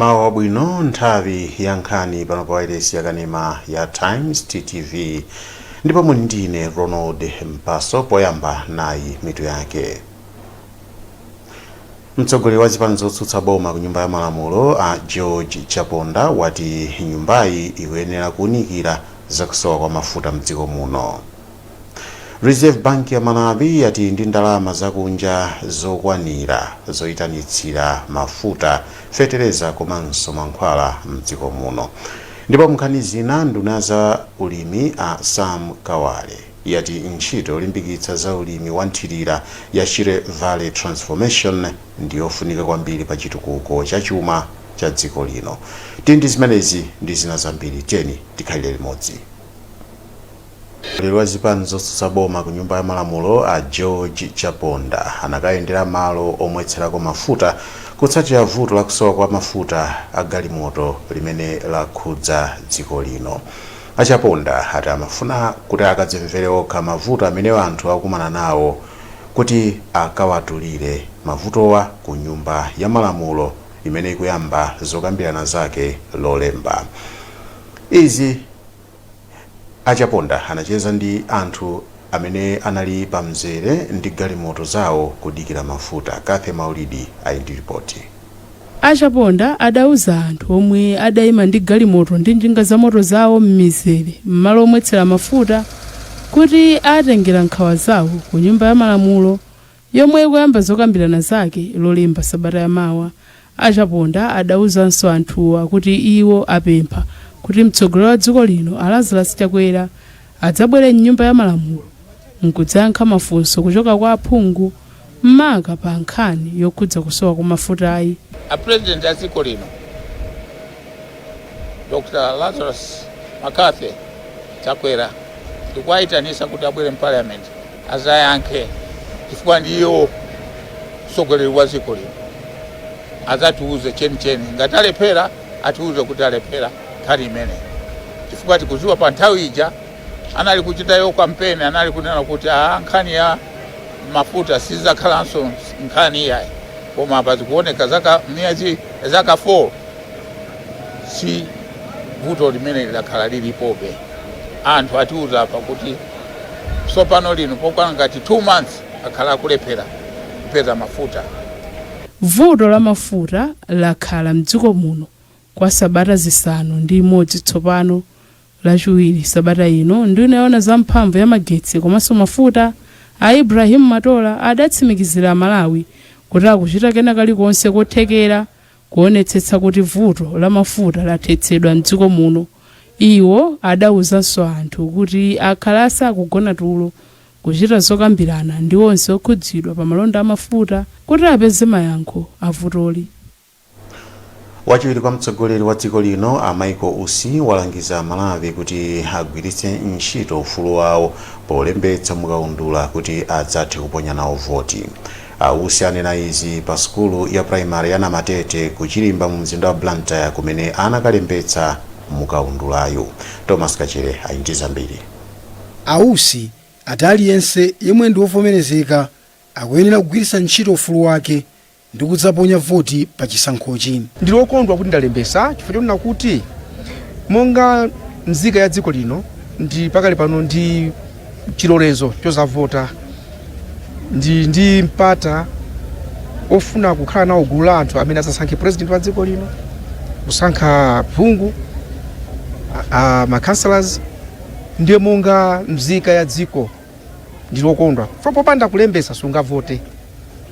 Mawa wabwino. Nthawi ya nkhani pano pa wailesi yakanema ya Times, TTV, ndipo muli ndine Ronald Mpaso. Poyamba nayi mitu yake. Mtsogoleri wa zipani zotsutsa boma ku Nyumba ya Malamulo a George Chaponda wati nyumbayi ikuyenera kuwunikira zakusowa kwa mafuta mdziko muno. Reserve Bank ya Malawi yati ndi ndalama zakunja zokwanira zoyitanitsira mafuta, fetereza komanso mankhwala mdziko muno. Ndipo mnkhani zina, nduna za ulimi a Sam Kawale yati ntchito yolimbikitsa za ulimi wa nthirira ya Shire Valley Transformation ndiyofunika kwambiri pa chitukuko cha chuma cha dziko lino. Tindi zimenezi ndi zina zambiri, tiyeni tikhalire limodzi. Mtsogoleri wa zipani zotsutsa boma ku Nyumba ya Malamulo a George Chaponda anakayendera malo omwetserako mafuta kutsatira vuto lakusowa kwa mafuta a galimoto limene lakhudza dziko lino. Achaponda ati amafuna kuti akadzimvere okha mavuto amene anthu akumana nawo kuti akawatulire mavutowa ku Nyumba ya Malamulo imene ikuyamba zokambirana zake Lolemba. Izi Achaponda anacheza ndi anthu amene anali pamzere ndi galimoto zawo kudikira mafuta. Kathe Maulidi ali ndi ripoti. Achaponda adauza anthu omwe adayima ndi galimoto ndi njinga za moto zawo m'mizere m'malo omwetsera mafuta kuti atengera nkhawa zawo ku Nyumba ya Malamulo yomwe ikuyamba zokambirana zake Lolemba sabata yamawa. Achaponda adauzanso anthuwa kuti iwo apempha kuti mtsogoleri wa dziko lino a Lazarus Chakwera adzabwere mnyumba ya Malamulo nkudzayankha mafunso kuchoka kwa aphungu, maka pa nkhani yokhudza kusowa kwa mafutayi. A President a dziko lino, Dr Lazarus McCarthy Chakwera, ndikuwayitanisa kuti abwere mparliament azayankhe, chifukwa ndiyo mtsogoleri wa dziko lino. Azatiuze chenicheni. Ngati alephera, atiuze kuti alephera nkhani imeneyi, chifukwa tikuziwa pa nthawi ija anali kuchitayo kampeni anali kunena kuti a nkhani ya mafuta sizakhalanso nkhani iyayi, koma apa zikuoneka zaka miyezi zaka 4 si vuto limene lidakhala lilipobe. Anthu atiuza apa kuti tsopano lino pokwana ngati 2 months akhala akulephera kupeza mafuta. Vuto la mafuta lakhala mdziko muno kwa sabata 6 tsopano. Lachiwiri sabata ino, nduna yoona za mphamvu ya magetsi komanso mafuta a Ibrahim Matola adatsimikizira Malawi kuti akuchita kena kalikonse kothekera kuonetsetsa kuti vuto la mafuta lathetsedwa mdziko muno. Iwo adawuzanso anthu kuti akhala asakugona tulo kuchita zokambirana ndi onse okhudzidwa pa malonda amafuta kuti apeze mayankho avutoli. Wachiwiri kwa mtsogoleri wa dziko lino a Michael Usi walangiza Malawi kuti agwiritse ntchito ufulu wawo polembetsa mukaundula kuti adzathe kuponya nawo voti. Ausi anena izi pa sukulu ya primary ya Namatete ku Chilimba mu mzinda wa Blantyre, kumene anakalembetsa mukaundulayu. Thomas Kachere ali ndi zambiri. Ausi ati aliyense yemwe ndi wovomerezeka akuyenera kugwiritsa ntchito ufulu wake ndi kudzaponya voti pa chisankhochi. Ndili wokondwa kuti ndalembesa, chifukwa chonena kuti monga nzika ya dziko lino ndi pakali pano ndi chilolezo chozavota, ndi mpata ofuna kukhala nawo gulu la anthu amene adzasankhe president wa dziko lino, kusankha phungu, ma councillors. Ndiye monga mzika ya dziko ndili wokondwa. Popanda kulembesa sungavote.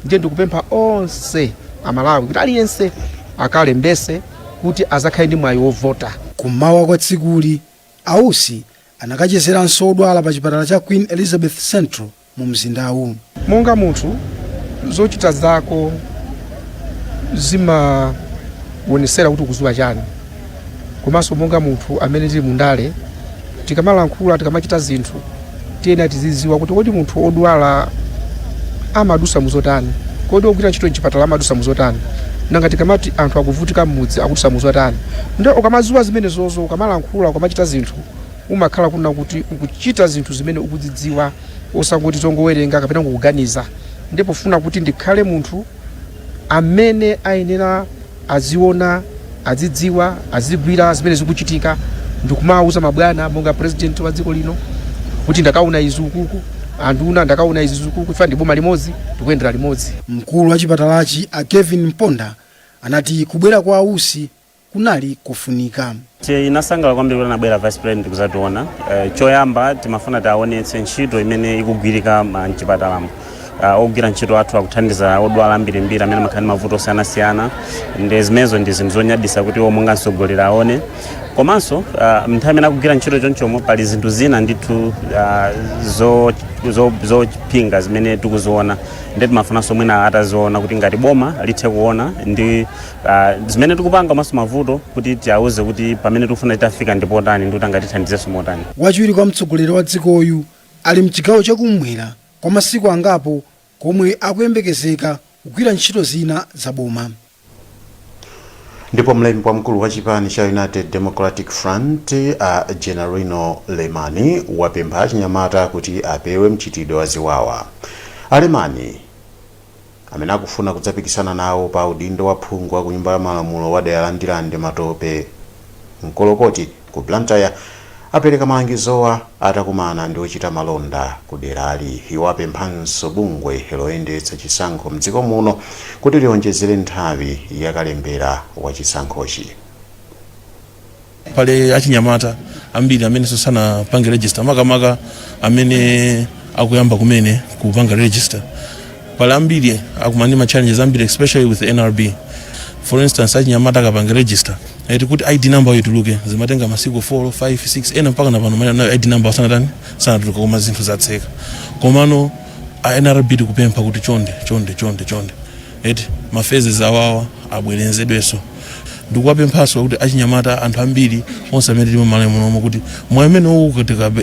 Ndiye ndikupempha onse Amalawi kuti aliyense akalembese kuti azakhale ndi mwayi wovota. Kummawa kwa tsikuli, Ausi anakachezeranso odwala pa chipatala cha Queen Elizabeth Central mu mzindawu. Monga munthu, zochita zako zimaonesera kuti ukuziwa chani. Komanso monga munthu amene tili mundale, tikamalankhula, tikamachita zinthu, tiyenera tiziziwa kuti kodi munthu odwala amadusa muzotani? Kodi ogwira ntchito mchipatala amadusa muzotani? Nanga tikamati anthu akuvutika m'mudzi, akudusa muzotani? Nde ukamaziwa zimenezozo, ukamalankhula, ukamachita zinthu, umakhala kuna kuti ukuchita zinthu zimene ukuzidziwa, osangoti zongowerenga kapena kukuganiza. Ndipo pofuna kuti ndikhale munthu amene ayenera aziona Azidziwa, azigwira zimene zikuchitika ndikumawuza mabwana monga president wa dziko lino kuti ndakaona izi ukuku, anduna ndakaona izi ukuku, ife ndi boma limodzi, tikuyendera limodzi. Mkulu wa chipatalachi a Kevin Mponda anati kubwera kwa Ausi kunali kofunika. Tinasangalala kwambiri kuti anabwera vice president kuzationa. Choyamba timafuna tiaonetse ntchito imene ikugwirika mchipatalamo. Ogwira ntchito athu akuthandiza odwala ambirimbiri amene amakhala ndi mavuto osiyanasiyana, ndi zimenezo ndi zinthu zonyadisa kuti iwo monga mtsogoleri aone. Komanso nthawi imene akugwira ntchito chonchomo, pali zinthu zina ndithu zopinga zimene tikuziona, ndi timafunanso mwina ataziona kuti ngati boma lithe kuona ndi zimene tikupanga komanso mavuto, kuti tiawuze kuti pamene tikufuna titafika ndi potani ndi kuti angatithandizenso motani. Wachiwiri kwa mtsogoleri wa dzikoyu ali mchigawo chakummwera kwa masiku angapo, komwe akuyembekezeka kugwira ntchito zina za boma. Ndipo mlembi wamkulu wa chipani cha United Democratic Front a Generino Lemani wapempha achinyamata kuti apewe mchitidwe wa ziwawa. Alemani, amene akufuna kudzapikisana nawo pa udindo wa phungu wa ku Nyumba ya Malamulo wa dera la Ndilande Matope Mkolokoti ku Blantyre, apereka malangizowa atakumana ndi ochita malonda ku derali. Iwo apemphanso bungwe loyendetsa chisankho mdziko muno kuti lionjezere nthawi yakalembera wa chisankhochi. Pali achinyamata ambiri amene sanapange register, makamaka amene akuyamba kumene kupanga register. Pali ambiri akumana ndi ma challenges ambiri, especially with the NRB. For instance, achinyamata akapanga register eti kuti ID number ituluke zimatenga masiku 4, 5, 6, ena mpaka napano ID number sanatani, sanatuluka, koma zinthu zatseka. Komano a NRB tikupempha kuti chonde, chonde, chonde, chonde, eti ma phases awawa abwerenzedwenso. Ndikuwapemphanso kuti achinyamata, anthu ambiri onse amene tili m'Malawi munomo, kuti mwayi amene uwu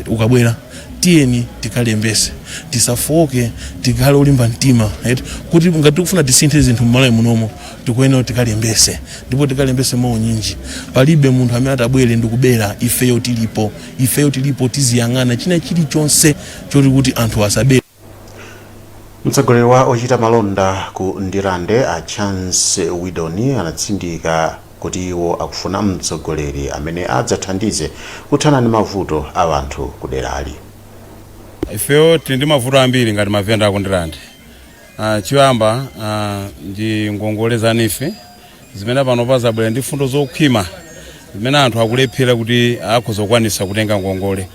ukabwera, tiyeni tikalembese, tisafoke, tikhale olimba mtima, eti kuti ngati tikufuna tisinthe zinthu m'Malawi munomo, tikuyenera kuti tikalembese, ndipo tikalembese maunyinji. Palibe munthu amene atabwere ndikubera. Ifeyo tilipo, ifeyo tilipo, tiziyang'ana china chilichonse choti kuti anthu asabere. Mtsogoleri wa ochita malonda ku Ndirande a Chance Widoni anatsindika kuti iwo akufuna mtsogoleri amene adzathandize kuthana ndi mavuto a anthu ku derali. Ifeyo tili ndi mavuto ambiri ngati mavenda aku Ndirande. Choyamba ndi ngongole za NEEF zimene pano zabwera ndi fundo zokhwima zimene anthu akulephera kuti akhoza kukwanisa kutenga ngongole.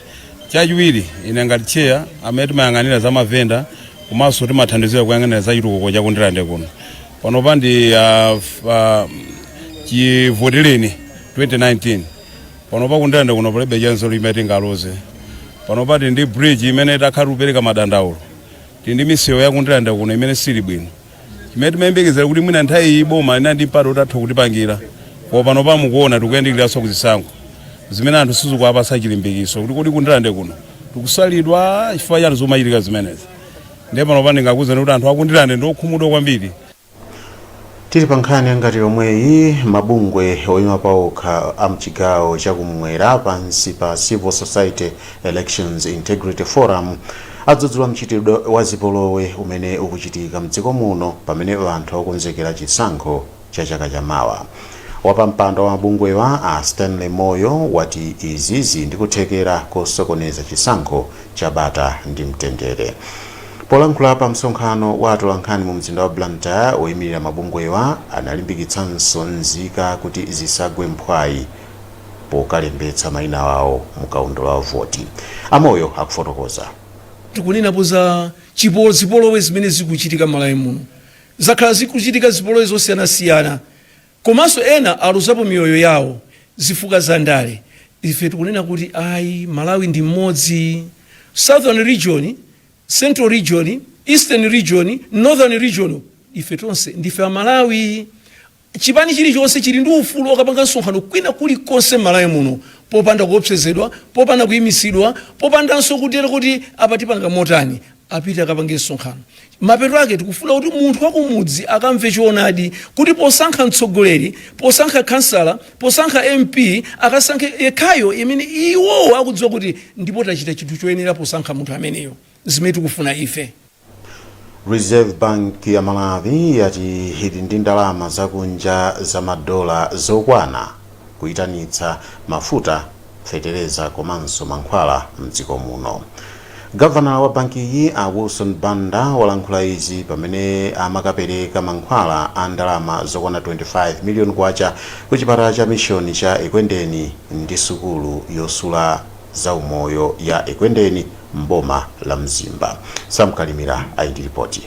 Chachiwiri, ine ngati chair amene timayang'anira za mavenda komanso timathandizira kuyang'anira za chitukuko cha ku Ndirande kuno, panopa ndi chivotereni 2019, panopa ku Ndirande kuno palibe chanzeru imene tingaloze. Panopa tili ndi bridge imene takhala tikupereka madandaulo, tili ndi misewu ya ku Ndirande kuno imene sili bwino, chimene timayembekezera kuti mwina nthawi iyi boma lina ndi mpata utatha kutipangira. Koma panopa mukuona tikuyandikiranso kuzisankho zimene anthu sizikuwapasa chilimbikiso kuti kodi ku Ndirande kuno tikusalidwa chifukwa chani, zomachitika zimenezi. Ndiye panopa ndingakuwuzeni kuti anthu aku Ndirande ndi okhumudwa kwambiri. Tili pa nkhani ngati yomweyi, mabungwe oyima paokha a mchigawo chakumwera pansi pa Civil Society Elections Integrity Forum adzudzula mchitidwe wa zipolowe umene ukuchitika mdziko muno pamene anthu akukonzekera chisankho cha chaka chamawa. Wapampando wa mabungwewa a Stanley Moyo wati izizi ndikuthekera kosokoneza chisankho cha bata ndi mtendere. Polankhula pa msonkhano wa atolankhani mu mzinda wa Blantyre, oyimirira mabungwewa analimbikitsanso nzika kuti zisagwe mphwayi pokalembetsa mayina awo mukaundula wa voti. Amoyo akufotokoza. Tikunenapo za zipolowe zimene zikuchitika m'Malawi muno. Zakhala zikuchitika zipolowe zosiyanasiyana, komanso ena aluzapo miyoyo yawo zifukwa za ndale. Ife tikunena kuti ayi, Malawi ndi mmodzi. Southern Region, Central Region, Eastern Region, Northern Region, ife tonse ndife Amalawi. Chipani chilichonse chili ndi ufulu okapanga msonkhano kwina kulikonse m'Malawi muno popanda kuopsezedwa, popanda kuyimisidwa, popandanso kutero kuti apa tipanga motani. Apite akapange msonkhano. Mapeto ake tikufuna kuti munthu wakumudzi akamve choonadi, kuti posankha mtsogoleri, posankha kansala, posankha MP, akasankhe yekhayo imene iwowo akudziwa kuti ndipo tachita chinthu choyenera posankha munthu ameneyo, zimene tikufuna ife. Reserve Bank ya Malawi yati ili ndi ndalama zakunja za madola zokwana kuyitanitsa mafuta, fetereza komanso mankhwala mdziko muno. Gavana wa bankiyi, a Wilson Banda, walankhula izi pamene amakapereka mankhwala a ndalama zokwana 25 miliyoni kwacha ku chipatala cha mishoni cha Ekwendeni ndi sukulu yosula zaumoyo ya Ekwendeni mboma la Mzimba. Samkalimira ali ndi ripoti.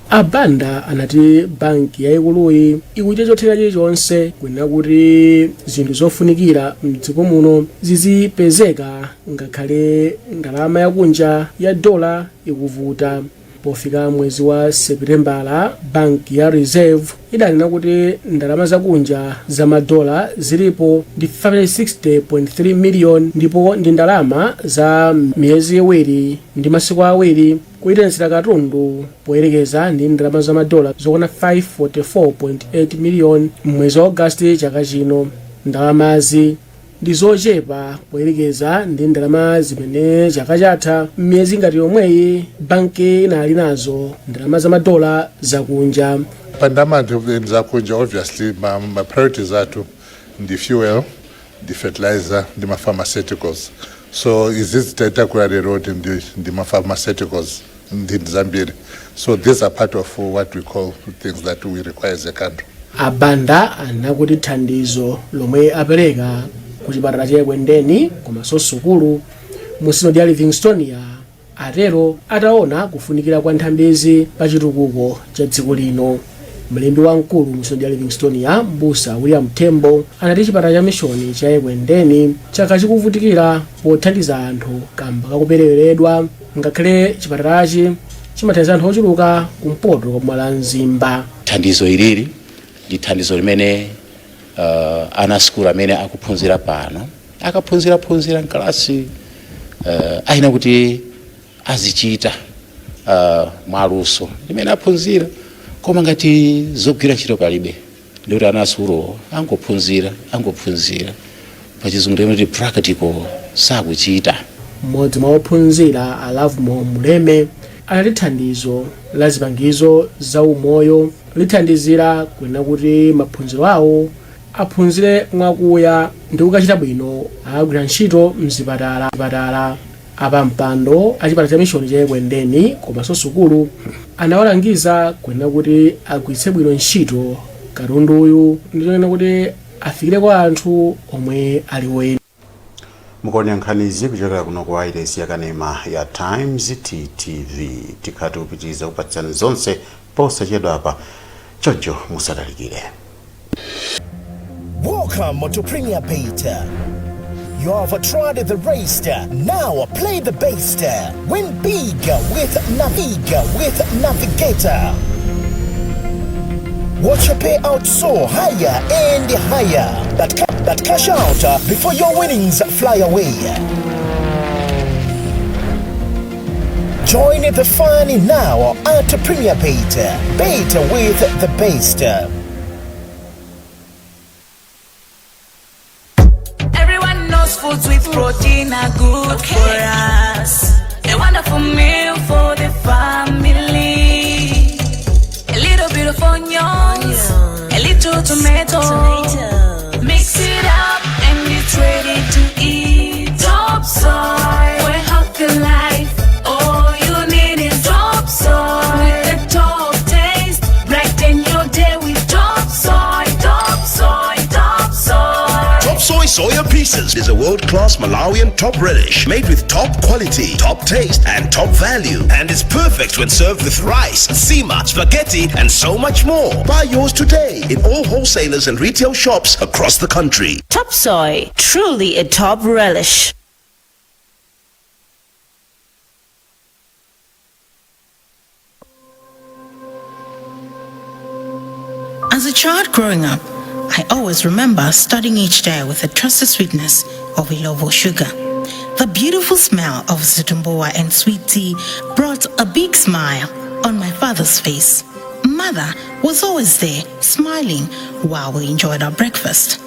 A Banda anati banki yayikuluyi ikuchita chotheka chilichonse kunena kuti zinthu zofunikira mdziko muno zizipezeka ngakhale ndalama yakunja ya dola ikuvuta. Pofika mwezi wa Sepitembala, banki ya Reserve idanena kuti ndalama zakunja za madola zilipo ndi 560.3 million ndipo ndi ndalama za miyezi 2 ndi masiku 2 kuyitanitsira katundu poyerekeza ndi ndalama za madola zokwana 544.8 million mwezi wa Augasti chaka chino. Ndalamazi ndi zochepa poyerekeza ndi ndalama zimene chaka chatha m'miyezi ngati yomweyi banki inali nazo ndalama za madola zakunja. Pa ndalama zakunja, obviously ma priorities athu ndi fuel, ndi fertilizer, ndi ma pharmaceuticals. So izi zitatakula lero ndi ma pharmaceuticals ndi zambiri. So these are part of what we call things that we require as a country. A Banda anakuti thandizo lomwe apereka ku chipatala cha Ekwendeni komanso sukulu mu sinodi ya Livingstonia atero ataona kufunikira kwa nthambizi pa chitukuko cha dziko lino. Mlembi wamkulu mu sinodi ya Livingstonia, Mbusa William Tembo, anati chipatala cha mishoni cha Ekwendeni chakhala chikuvutikira pothandiza anthu kamba kakupereweredwa, ngakhale chipatalachi chimathandiza anthu ochuluka kumpoto kwa boma la Mzimba. Thandizo ilili ndi thandizo limene ana sukulu amene akuphunzira pano akaphunziraphunzira mkalasi ayenera kuti azichita mwaluso limene aphunzira, koma ngati zogwira ntchito palibe, ndikuti ana asukuluwo angophunzira, pachizungu timati practical sakuchita. Mmodzi mwa ophunzira, a Lovemore Muleme, anati thandizo la zipangizo za umoyo lithandizira kunena kuti maphunziro awo aphunzire mwakuya ndi kukachita bwino akagwira ntchito mzipatala. Apampando a chipatala cha mishoni cha Ekwendeni komanso sukulu anawalangiza kunena kuti agwiritse bwino ntchito katunduyu ndi kunena kuti afikire kwa anthu omwe ali woyenera. Mukuonera nkhanizi kuchokera kuno ku wailesi yakanema ya Times TTV. Tikhala tikupitiriza kupatsani zonse posachedwa apa, choncho musatalikire. Welcome to Premier Bet. You have tried the rest. Now play the best. Win big with Naviga with Navigator. Watch your payout soar higher and higher. But cash out before your winnings fly away. Join the fun now at Premier Bet. Bet with the best. Everyone knows foods with protein are good for us. A wonderful meal for the family. A little bit of onions, a little tomato. Mix it up and it's ready to eat. Top soy, for a healthy life. All you need is top soy. With the top taste, brighten your day with top soy, top soy, top soy. Top Soy Soya Pieces is a world-class Malawian top relish made with top quality, top taste, and top value. And is perfect when served with rice, nsima, spaghetti, and so much more. Buy yours today in all wholesalers and retail shops across the country. Top Soy, truly a top relish. As a child growing up, I always remember starting each day with the trusted sweetness of Illovo sugar. The beautiful smell of zitumbuwa and sweet tea brought a big smile on my father's face. Mother was always there, smiling while we enjoyed our breakfast.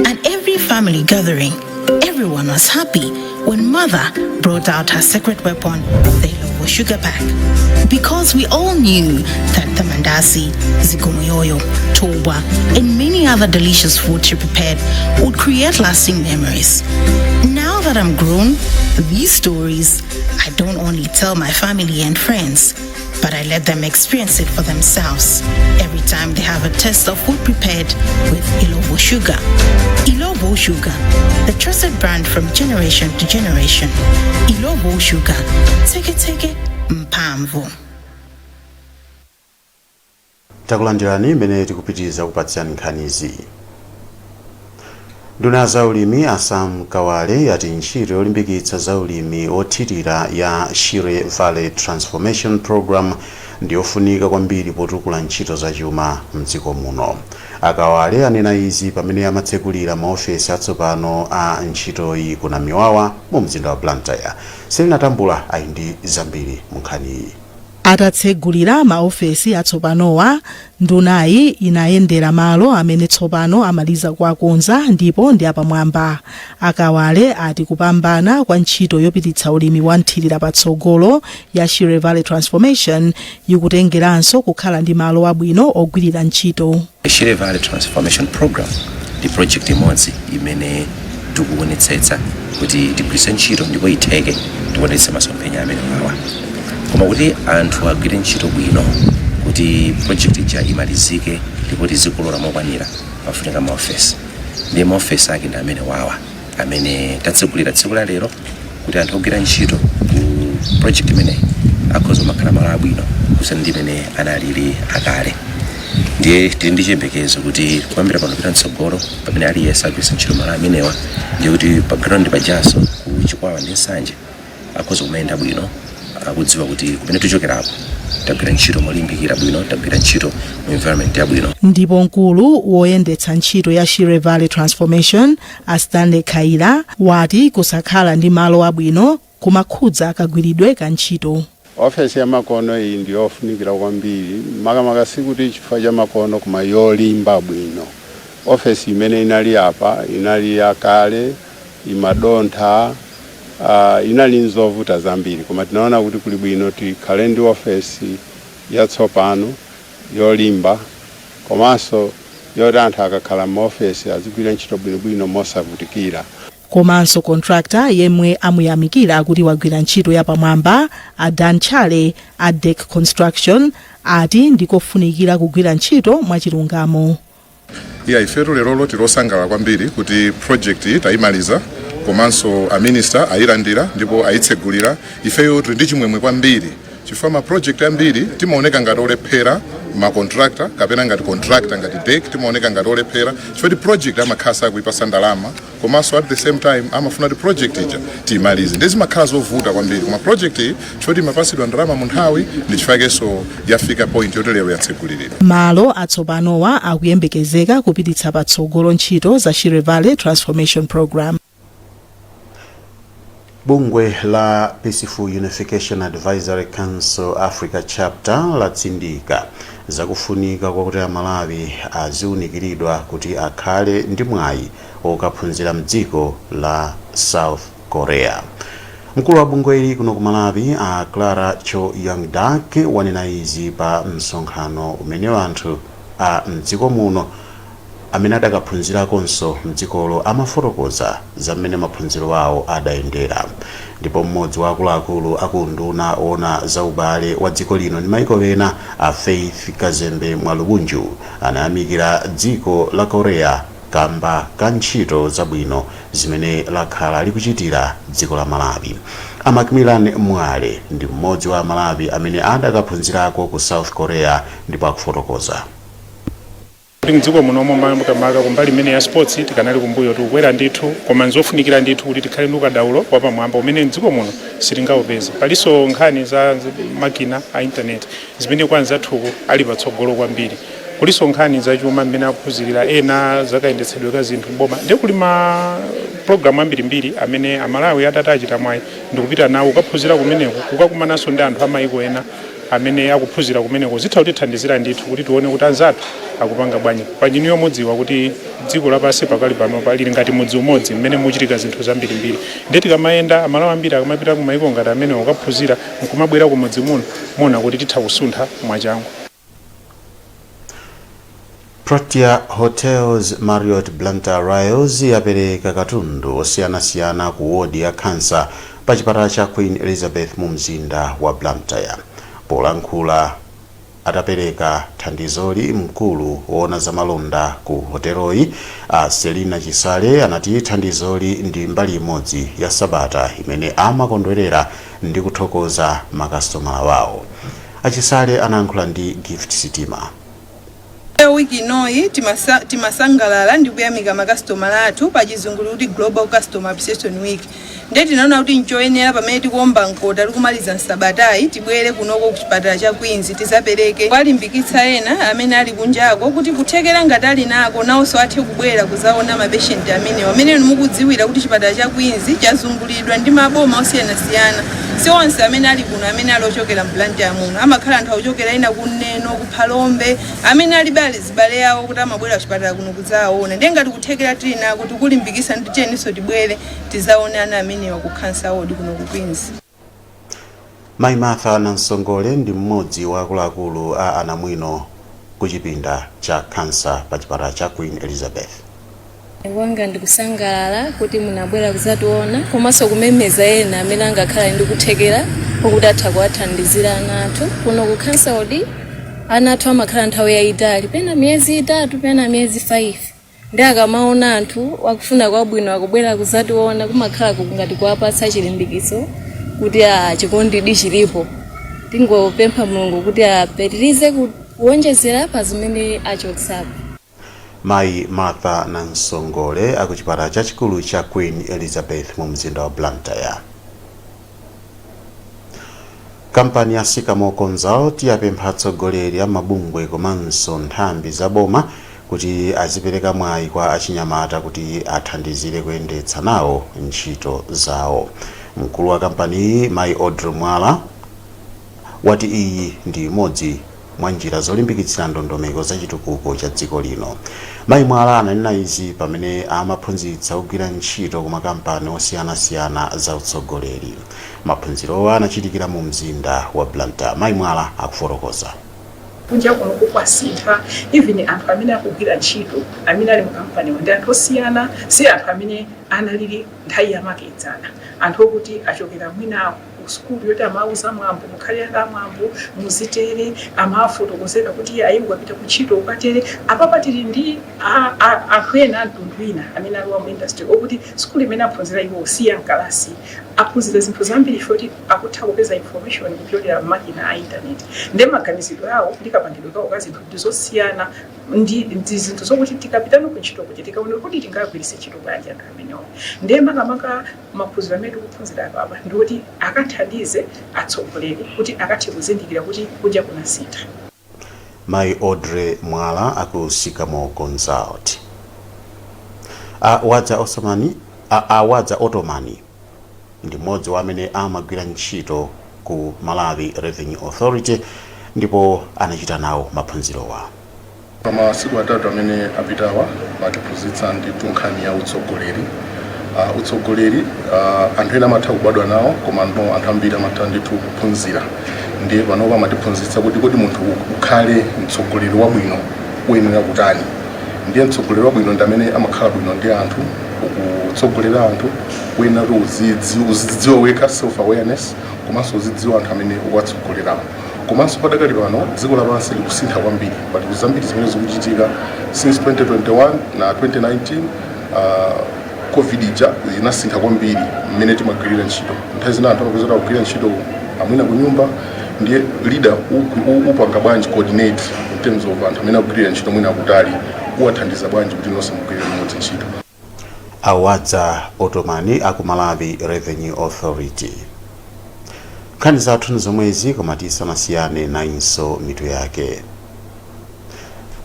At every family gathering, everyone was happy when mother brought out her secret weapon, the Illovo. Illovo sugar pack. Because we all knew that the mandasi, zikomoyoyo, toba, and many other delicious food she prepared would create lasting memories. Now that I'm grown, these stories I don't only tell my family and friends, but I let them experience it for themselves every time they have a taste of food prepared with Illovo sugar. Illovo Sugar, the trusted brand from generation to generation. Illovo Sugar, take it, take it, mphamvu. Takulandirani imene tikupitiriza kupatsirani nkhanizi. Nduna ya zaulimi a Sam Kawale yati ntchito yolimbikitsa zaulimi othirira ya Shire Valley Transformation Program ndiyofunika kwambiri potukula ntchito zachuma mdziko muno. Akawale anena izi pamene amatsekulira maofesi atsopano a ntchitoyi ku Namiwawa mu mzinda wa Blantyre. Selina Tambula ali ndi zambiri mu nkhaniyi. Atatsegulira maofesi atsopanowa, ndunayi inayendera malo amene tsopano amaliza kuwakonza ndipo ndi apamwamba. Akawale ati kupambana kwa ntchito yopititsa ulimi wa nthirira patsogolo ya Shire Valley Transformation ikutengeranso kukhala ndi malo abwino ogwirira ntchito. Shire Valley Transformation Program ndi project imodzi imene tikuonetsetsa kuti tigwiritse ntchito ndipo itheke, tikuonetsa masomphenya amene awa. Koma kuti anthu agwire ntchito bwino, kuti project ija imalizike ndipo tizikolola mokwanira, pafunika maofesi. Ndiye maofesi ake ndi amene wawa amene tatsegulira tsiku la lero, kuti anthu ogwira ntchito ku project imeneyi akhoza kumakhala malo abwino kusiyana ndi imene analili akale. Ndiye tili ndi chiyembekezo kuti kuyambira pano kupita mtsogolo, pamene aliyense agwiritsa ntchito malo amenewa, ndiye kuti pa ground pajaso ku Chikwawa ndi Nsanje akhoza kumayenda bwino, akudziwa kuti kumene tichokerako tagwira ntchito molimbikira bwino, tagwira ntchito mu environment yabwino. Ndipo mkulu woyendetsa ntchito ya Shire Valley Transformation a Stanley Khaila wati kusakhala ndi malo abwino kumakhudza kagwiridwe ka ntchito. Ofesi ya makono iyi ndi yofunikira kwambiri, makamaka sikuti chifukwa cha makono, koma yolimba bwino. Ofesi imene inali apa inali yakale, imadontha, inali nzovuta zambiri, koma tinaona kuti kuli bwino tikhale ndi ofesi yatsopano yolimba, komanso yoti anthu akakhala m'ofesi azigwira ntchito bwinobwino mosavutikira. Komanso contractor yemwe amuyamikira kuti wagwira ntchito yapamwamba, a Dan Chale a Dek Construction, ati ndikofunikira kugwira ntchito mwachilungamo. Iya, ifetu lerolo tilosangalala kwambiri kuti project iyi tayimaliza, komanso a minister ayilandira ndipo ayitsegulira. Ifeyo tili ndi chimwemwe kwambiri chifukwa ma project ambiri timaoneka ngati olephera, ma contractor kapena ngati contractor ngati DEC timaoneka ngati olephera chifukwa ti project amakhala sakuipasa ndalama, komanso at the same time amafuna kuti project ija tiyimalize, ndi zimakhala zovuta kwambiri. Koma project iyi, chifukwa imapasidwa ndalama mu nthawi, ndi chifukwa yafika point yoti lero yatseguliridwa. Malo atsopanowa akuyembekezeka kupititsa patsogolo ntchito za Shire Valley Transformation Program. Bungwe la Peaceful Unification Advisory Council Africa Chapter latsindika zakufunika kwakuti Amalawi aziwunikiridwa kuti akhale ndi mwayi okaphunzira mdziko la South Korea. Mkulu wa bungweli kuno ku Malawi a Clara Cho Young-Dak wanena izi pa msonkhano umene anthu a mdziko muno amene adakaphunzirakonso mdzikolo amafotokoza za mmene maphunziro awo adayendera. Ndipo mmodzi wa akuluakulu aku unduna owona za ubale wa dziko lino ndi maiko ena a Faith Kazembe Mwalubunju anayamikira dziko la Korea kamba ka ntchito zabwino zimene lakhala likuchitira dziko la Malawi. A Macmillan Mwale ndi mmodzi wa Amalawi amene adakaphunzirako ku South Korea ndipo akufotokoza. Kuti mdziko munomo, makamaka kumbali imene ya sports, tikanali kumbuyo, tikukwera ndithu, koma nzofunikira ndithu kuti tikhale ndi ukadaulo wapamwamba umene mdziko muno sitingawupeze. Palinso nkhani za makina a internet zimene kwa anzathuku ali patsogolo kwambiri. Kulinso nkhani zachuma, mmene akuphunzirira ena zakayendetsedwe ka zinthu boma, ndi kuli ma program ambirimbiri amene Amalawi atati achita mwayi ndikupita nawo kukaphunzira kumeneko, kukakumananso ndi anthu amayiko ena. Amene akuphunzira kumeneko zitha kutithandizira ndithu kuti tione kuti anzathu akupanga bwanji. Pajiniyo mudziwa kuti dziko lapansi pakali pano pali ngati mudzi umodzi mmene muchitika zinthu zambirimbiri, ndiye tikamayenda, Amalawi ambiri akamapita kumayiko ngati amene akaphunzira nkumabwera kumudzi muno, muona kuti titha kusuntha mwachangu. Protea Hotels Marriott Blantyre Royals yapereka katundu osiyanasiyana ku wodi ya khansa pa chipatala cha Queen Elizabeth mu mzinda wa Blantyre. Polankhula atapereka thandizoli, mkulu woona zamalonda ku hoteloyi, a Selina Chisale, anati thandizoli ndi mbali imodzi ya sabata imene amakondwerera ndi kuthokoza makasitomala wawo. Achisale anayankhula ndi Gift Sitima. Wiki inoyi timasangalala ndi kuyamika makasitomala athu, pa Chizungu kuti Global Customer Appreciation Week. Ndiye tinaona kuti nchoyenera, pamene tikuomba mkota, tikumaliza msabatayi, tibwere kunoko ku chipatala cha Queens, tizapereke kuwalimbikitsa ena amene ali kunjako kuti kuthekera ngati ali nako, nawonso athe kubwera kuzaona mapeshenti amenewa, amene mukudziwira kuti chipatala cha Queens chazungulidwa ndi maboma osiyanasiyana. Si onse amene ali kuno amene ali ochokera m'Blantyre muno. Amakhala anthu akuchokera ina kuNeno, kuPhalombe, amene alibe azibale yawo kuti amabwera kuchipatala kuno kudzawaona. Ndiye ngati kuthekera tili nako, tikulimbikitsa ndi tiyeninso tibwere tizaone ana amenewa ku cancer ward kuno ku Queens. Mayi Martha Nansongole ndi mmodzi wa akuluakulu a anamwino ku chipinda cha khansa pa chipatala cha Queen Elizabeth. Wanga ndikusangalala kuti munabwera kuzationa, komanso kumemeza ena amene angakhale ndi kuthekera okuti atha kuwathandizira ana athu kuno ku cancer ward. Ana athu amakhala nthawi yayitali, pena miyezi 3, pena miyezi 5, ndi akamaona anthu akufuna kwabwino akubwera kuzationa, kumakhala ngati kuwapatsa chilimbikitso kuti a chikondidi chilipo. Tingopempha Mulungu kuti apitirize kuwonjezera pa zimene achotsapo. Mayi Martha Nansongole akuchipatala chachikulu cha Queen Elizabeth mu mzinda wa Blantyre. Kampani ya Sycamore Consult yapempha atsogoleri a mabungwe komanso nthambi za boma kuti azipereka mwayi kwa achinyamata kuti athandizire kuyendetsa nawo ntchito zawo. Mkulu wa kampaniyi, mayi Audrey Mwala, wati iyi ndi imodzi mwa njira zolimbikitsira ndondomeko za chitukuko cha dziko lino. Mayi Mwala ananena izi pamene amaphunzitsa ogwira ntchito ku makampani osiyanasiyana za utsogoleri. Maphunzirowa anachitikira mu mzinda wa Blantyre. Mayi Mwala akufotokoza. Kunja kuno kukwasintha. Even anthu amene akugwira ntchito, amene ali mu kampaniwo, ndi anthu osiyana, si anthu amene analili nthawi yamakedzana, anthu okuti achokera mwina ku sukulu yoti amauza mwambo, mukhale ana mwambo, muzitere, amafotokozera kuti ayi, ukapita ku ntchito ukatere. Apapa tili ndi anthu ena a mtundu wina amene alowa mu industry, okuti sukulu imene aphunzira iwo si ya mkalasi. Aphunzira zinthu zambiri choti akutha kupeza information kupyolera makina a internet, ndi maganizidwe awo ndi kapangidwe kawo ka zinthu ndi zosiyana ndi zinthu zokuti tikapitano ku ntchito kuti tikaone kuti tingagwiritse ntchito bwanji anthu amenewo. Ndiye makamaka maphunziro amene tikuphunzira apapa ndikuti akathandize atsogoleri kuti akathe kuzindikira kuti kunja kunasintha. Mayi Audrey Mwala aku Sycamore Consult. A Wadza Osomani, a Wadza Otomani ndi mmodzi wa amene amagwira ntchito ku Malawi Revenue Authority ndipo anachita nawo maphunzirowa. Pa masiku 3 amene apitawa atiphunzitsa ndithu nkhani ya utsogoleri. Utsogoleri, anthu ena amatha kubadwa nawo, koma no, anthu ambiri amatha ndithu kuphunzira. Ndiye panopa amatiphunzitsa kuti kodi munthu ukhale mtsogoleri wabwino uyenera kutani? Ndiye mtsogoleri wabwino ndi amene amakhala bwino ndi anthu. Ukutsogolera anthu uyenera kuti uzidziwa wekha, self awareness, komanso uzidziwa anthu amene ukuwatsogolerawo. Komanso padakali pano dziko lapansi likusintha kwambiri, pali zambiri zimene zikuchitika since 2021 na 2019. COVID ija inasintha kwambiri mmene timagwirira ntchito. Nthawi zina anthu amapeza kuti akugwira ntchito amwina ku nyumba. Ndiye leader upanga bwanji coordinate in terms of anthu amene akugwirira ntchito mwina akutali? Uwathandiza bwanji kuti nonse mugwirire limodzi ntchito? Awadza Otomani aku Malawi Revenue Authority. Nkhani zathu ndi zomwezi, koma tisanasiyane, nayinso mitu yake.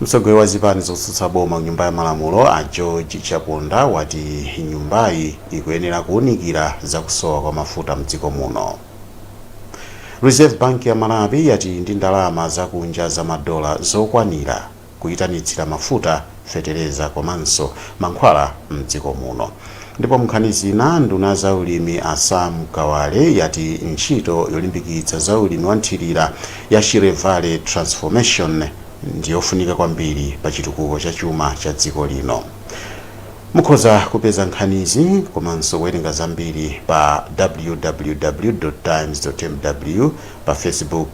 Mtsogoleri wa zipani zotsutsa boma ku Nyumba ya Malamulo, a George Chaponda, wati nyumbayi ikuyenera kuwunikira zakusowa kwa mafuta mdziko muno. Reserve Bank ya Malawi yati ndi ndalama zakunja za madola zokwanira kuyitanitsira mafuta, fetereza komanso mankhwala mdziko muno. Ndipo mnkhani zina, nduna za ulimi a Sam Kawale yati ntchito yolimbikitsa za ulimi wa nthirira ya Shire Valley Transformation ndiyofunika kwambiri pa chitukuko cha chuma cha dziko lino. Mukhoza kupeza nkhanizi komanso kuwerenga zambiri pa www.times.mw, pa Facebook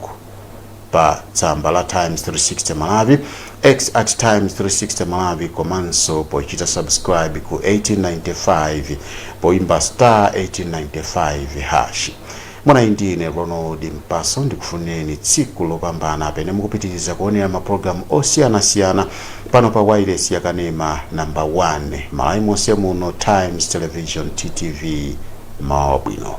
pa tsamba la Times 360 Malawi, X at Times 360 Malawi, komanso pochita subscribe ku 1895 poimba star 1895 hash. Mwana ndine Ronald Mpaso, ndikufuneni tsiku lopambana pene mukupitiriza kuonera mapulogalamu osiyanasiyana pano pa wireless yakanema namba 1 Malawi monse muno, Times Television, TTV. Mawa bwino.